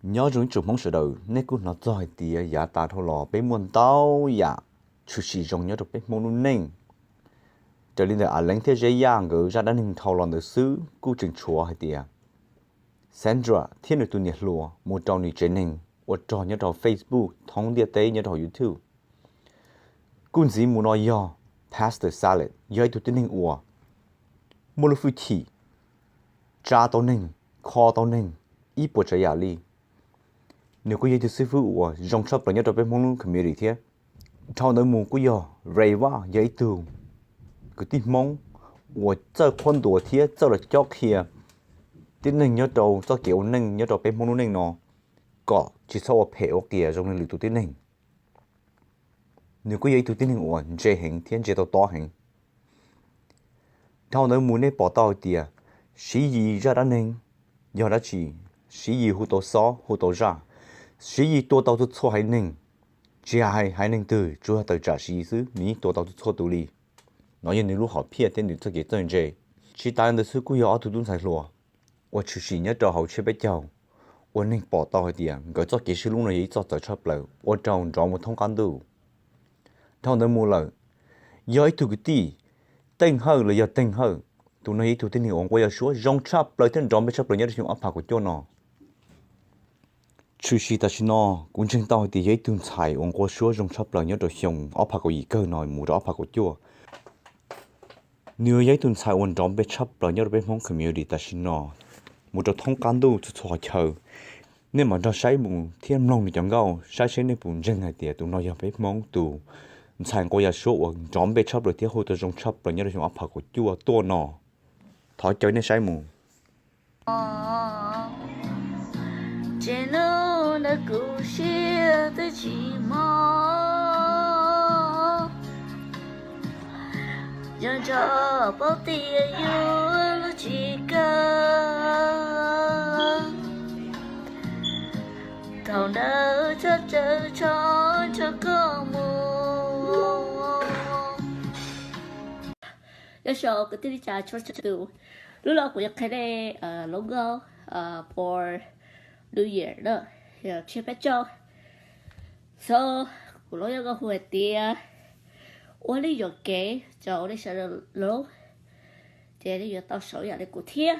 Nyob zoo ib tsoom Hmoob sawv daws, nej kuj hnov txog hais tias yav tas dhau los peb muaj ntau yam tshwm sim zoo nyob rau peb Hmoob lub neej. Raws li ntawm Av Leev thiab Zeb Yaj nkawd zaj dab neeg dhau los ntawd xwb kuj tseem tshuav hais tias Sandra thiab nws tus niam hluas mus rau nws tsev neeg ua rog nyob rau Facebook thoob ntiaj teb nyob rau hauv YouTube. Kuj ntxiv mus no yog Pastor Salad, yog ib tug tib neeg uas muaj lub hwj chim tsa tau neeg, kho tau neeg ib puas tsav yam li. Nws kuj yog ib tug xib fwb uas zoo tshaj plaws nyob rau peb Hmoob lub community thiab. Dhau ntawd mus kuj yog Ray Vaj, yog ib tug kwv tij Hmoob uas txawj qhuab ntuas thiab txawj los cob qhia tib neeg nyob rau txoj kev ua neej nyob rau peb Hmoob lub neej no kom tsis txhob ua phem ua qias zoo li lwm tus tib neeg. Nws kuj yog ib tug tib neeg uas ntse heev thiab ntse tau tob heev. Dhau ntawd mus nej pom tau hais tias Siv Yis zaj dab neeg yog dab tsi? Siv Yis hu tau xob hu tau zaj, Siv Yis tua tau txhua txhua haiv neeg, tsis hais haiv neeg twg, tsuas yog tawm tsam Siv Yis xwb nws yeej tua tau txhua txhua tus li. No yog nws lub hom phiaj thiab nws txoj kev txawj ntse. Tsis tas li ntawd xwb kuj yog ob tug tub ntxhais hluas uas tshwm sim nyob rau hauv tsiab peb caug uas neeg pom tau hais tias nkawd txoj kev sib hlub no yog ib txoj txawv tshaj plaws ua rau nrov mus thoob qab ntuj. Dhau ntawd mus lawm, yog ib tug kwv tij Teej Hawj los yog Teej Hawj. Tus no yog ib tug tib neeg uas nquag yaj suab zoo tshaj plaws thiab nrov npe tshaj plaws nyob rau xyoo ob phav kaum cuaj no. Tshwm sim tam sim no kuv ntseeg tau hais tias yog ib tug ntxhais uas nquag suab zoo tshaj plaws nyob rau xyoo ob phav kaum yim kawg no mus rau ob phav kaum cuaj. Nws yog ib tug ntxhais uas nrov npe tshaj plaws nyob rau peb Hmoob community tam sim no mus rau thoob qab ntuj txhua txhua qhov chaw. Nej mam nrog saib mus thiab mloog nws cov nkauj saib seb nej puas ntseeg hais tias tus no yog peb Hmoob tus ntxhais nquag yaj suab uas nrov npe tshaj plaws thiab hu tau zoo tshaj plaws nyob rau xyoo ob phav kaum cuaj tuaj no. Thov caw nej saib mus. Tsev nub nrog kuv siab twb tsis mob, nco ntsoov paub tias yuav luag tsis kawg. Thaum ntawd tshaj tsawv tshaj nrog koj mus. Nyob zoo kwv tij neej tsa txhua leej txhua tus, hnub no kuv yuav qhia nej lub nkauj for New Year na, yog tsiab peb caug. So kuv lub nkauj hu hais tias ua li yuam kev rau nej sawv daws lub, ces nej yuav tau sau yam li kuv thiab.